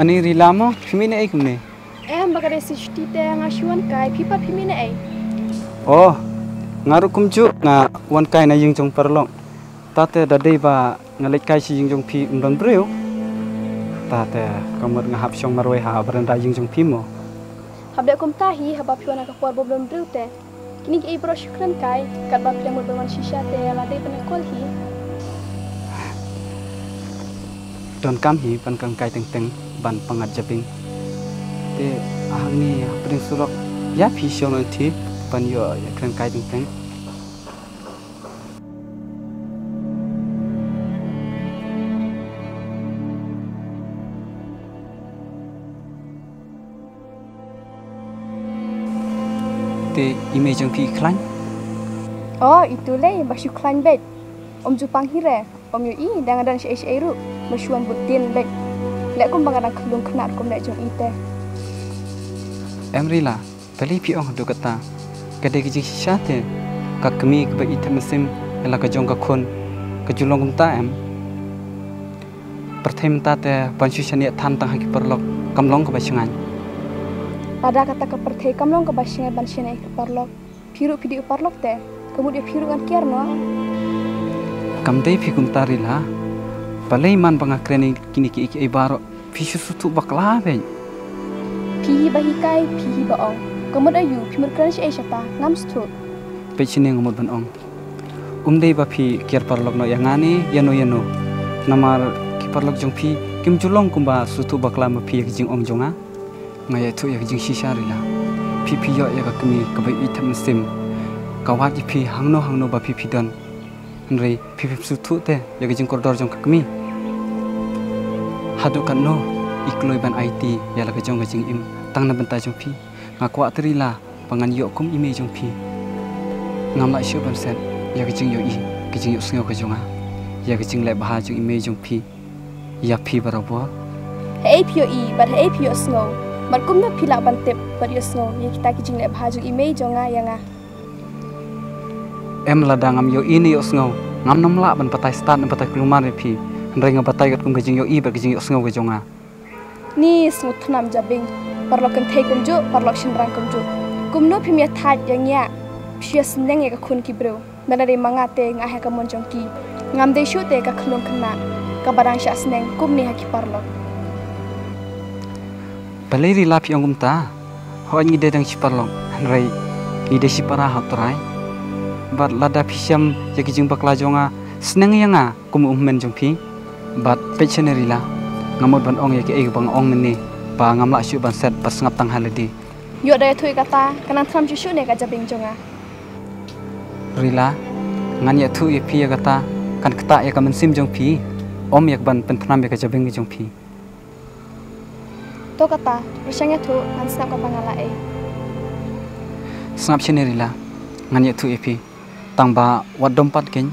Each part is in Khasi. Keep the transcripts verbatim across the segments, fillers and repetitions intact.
Ani Rila mo, phi mih na ei kumne? Em, ba ka dei shisha te nga shu wan kai, phi pat phi mih na ei? Oh, nga ruh kumjuh nga wan kai na ïing jong paralok. Tate da dei ba nga leit kai sha ïing jong phi ym don briew. Tate ka mut nga hap shong marwei ha baranda ïing jong phi mo. Hap leh kumta hi, haba phi wan ha ka por ba ym don briew te. Kine kiei baroh shu kren kai, katba phi la mut ban wan shisha te la dei ban call hi. Donkam hi ban kren kai teng teng ban pyngngad jabieng. Te hangne ha pdeng surok ïa phi shong lynti ban ïoh ïa kren kai teng teng. Te i mei jong phi i khlaiñ? Oh, itu lei, ba shu khlaiñ beit. Ym ju pang hi re, ym ïohi da nga don shaei shaei ruh, ba shu wan bud dien beit. Leh kum ba nga dang khyllung khynnah kum leh jong i te. Em Rila, balei phi ong haduh katta? Ka dei ka jingshisha te, ka kmie kaba ïeit thep mynsiem ïa la ka jong ka khun, ka ju long kumta em? Pyrthei mynta te ban shu shaniah than tang ha ki paralok kam long kaba shngaiñ. Lada kata ka pyrthei kam long kaba shngaiñ ban shaniah ki paralok, phi ruh phi dei u paralok te, ka mut ïa phi ruh ngan kiar noh. Kam dei phi kumta Rila. Balei man ba nga kren ïa kine kiei kiei baroh phi shu sngewthuh bakla beit? Phi hi ba hikai, phi hi ba ong. Ka mut aïu, phi mut kren shaei shata, ngam sngewthuh. Peit shane nga mut ban ong. Um dei ba phi kiar paralok noh ïa nga ne ïano ïano. Namar ki paralok jong phi kim ju long kumba sngewthuh bakla ma phi ïa ka jingong jong nga. Nga ïathuh ïa ka jingshisha Rila. Phi phi ïoh ïa ka kmie kaba ïeit thep mynsiem. Ka wad ïa phi hangno hangno ba phi phi don. Hynrei phi phim sngewthuh te ïa ka jingkordor jong ka kmie. Haduh katno i kloi ban aiti ïa la ka jong ka jingim tang na bynta jong phi. Nga kwah te Rila ba ngan ïoh kum i mei jong phi. Ngam lah shuh ban set ïa ka jingïohi, ka jingïohsngew ka jong nga ïa ka jingleh bha jong i mei jong phi ïa phi barabor. Haei phi ïohi bad haei phi ïohsngew? Bad kumno phi lah ban tip bad ïohsngew ïa kita ki jingleh bha jong i mei jong nga ïa nga? Em, lada ngam ïohi ne ïohsngew, ngam nym lah ban batai stad ne batai kulmar ïa phi. Hynrei nga batai katkum ka jingïohi bad ka jingïohsngew ka jong nga. Ni sngewthnam jabieng. Paralok kynthei kumjuh, paralok shynrang kumjuh. Kumno phim ïa thait ïa ngiah? Phi ïa sneng ïa ka khun ki briew. Lada dei ma nga te nga ai ha ka mon jong ki. Ngam dei shuh te ka khyllung khynnah kaba dang shah sneng kumne ha ki paralok. Balei Rila phi ong kumta? Hooid ngi dei dang shi paralok, hynrei ngi dei shi para ha u Trai. Bad lada phi shem ïa ki jingbakla jong nga, sneng ïa nga kum u hynmen jong phi. Bad peit shane Rila, nga mut ban ong ïa kiei ba nga ong mynne ba ngam lah shuh ban set bad sngap tang ha lade. Ïoh da ïathuh ïa kata, kan nang thnam shuh shuh ne ka jabieng jong nga? Rila, ngan ïathuh ïa phi ïa kata, kan ktah ïa ka mynsiem jong phi, ym ïa kaban pynthnam ïa ka jabieng jong phi. To kata, pyrshang ïathuh, ngan sngap kata nga la ei. Sngap shane Rila, ngan ïathuh ïa phi. Tang ba wat dom pat keiñ.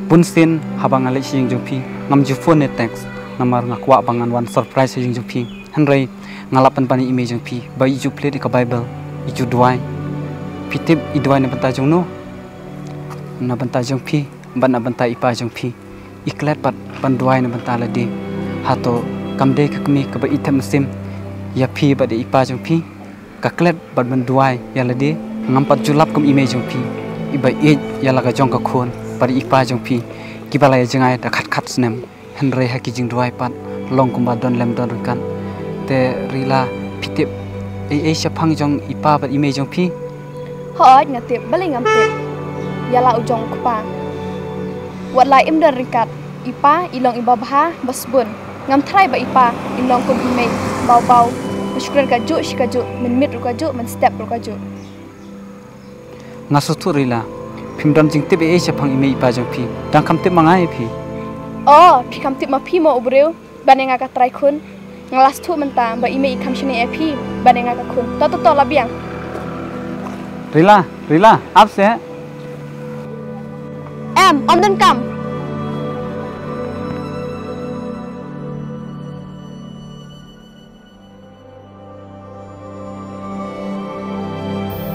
Bun sien haba nga leit sha ïing jong phi, ngam ju phone ne text. Namar nga kwah ba ngan wan surprise sha ïing jong phi. Hynrei nga lap pynban ïa i mei jong phi ba i ju plie ïa ka Bible, i ju duwai. Phi tip i duwai na bynta jong no? Na bynta jong phi bad na bynta i pa jong phi. I klet bad ban duwai na bynta lade. Hato kam dei ka kmie kaba ïeit thep mynsiem ïa phi bad ïa i pa jong phi? Ka klet bad ban duwai ïa lade. Ngam pat ju lap kum i mei jong phi, iba ïeit ïa la ka jong ka khun bad i pa jong phi, kiba la ïa jngai da khat khat snem. Hynrei ha ki jingduwai pat long kumba don lem don ryngkat. Te Rila, phi tip ei ei shaphang jong i pa bad i mei jong phi? Hooid nga tip, balei ngam tip? Ïa la u jong u kpa. Wat la im don ryngkat, i pa i long iba bha ba sbun. Ngam tharai ba i pa in long kum i mei, baw baw. Ba shu kren kajuh shi kajuh, mynmiet ruh kajuh, mynstep ruh kajuh. Nga sngewthuh Rila, phim don jingtip ei ei shaphang i mei i pa jong phi. Dang kham tip ma nga ïa phi. Oh, phi kham tip ma phi mo u briew? Ban ïa nga ka trai khun. Nga la sngewthuh mynta ba i mei i kham shaniah ïa phi ban ïa nga ka khun. To to to, la biang. Rila, Rila, ap seh. Em, ym donkam.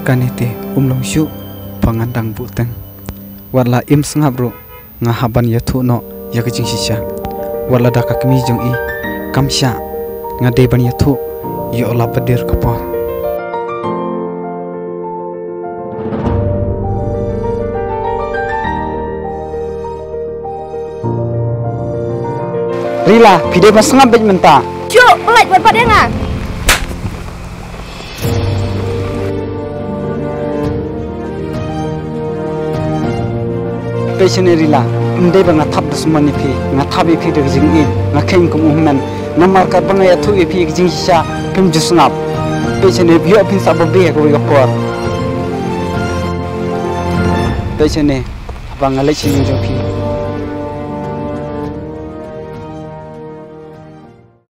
Kane te um long shuh ba ngan dang buh teng. Wat la im sngap ruh nga hap ban ïathuh noh ïa ka jingshisha. Wat lada ka kmie jong i kam shah Nga dei ban ïathuh ïa u Lapadir ka por. Rila, phi dei ban sngap beit mynta. Shu, pynlait wat pat ïa nga. Peit shane Rila, ym dei ba nga thap dusmon ïa phi, nga thap ïa phi da ka jingïeit, nga kheiñ kum u hynmen. Namar katba nga ïathuh ïa phi ïa ka jingshisha, phim ju sngap. Peit shane, ïoh phin sa babe ha kawei ka por. Peit shane, haba nga leit sha ïing jong phi,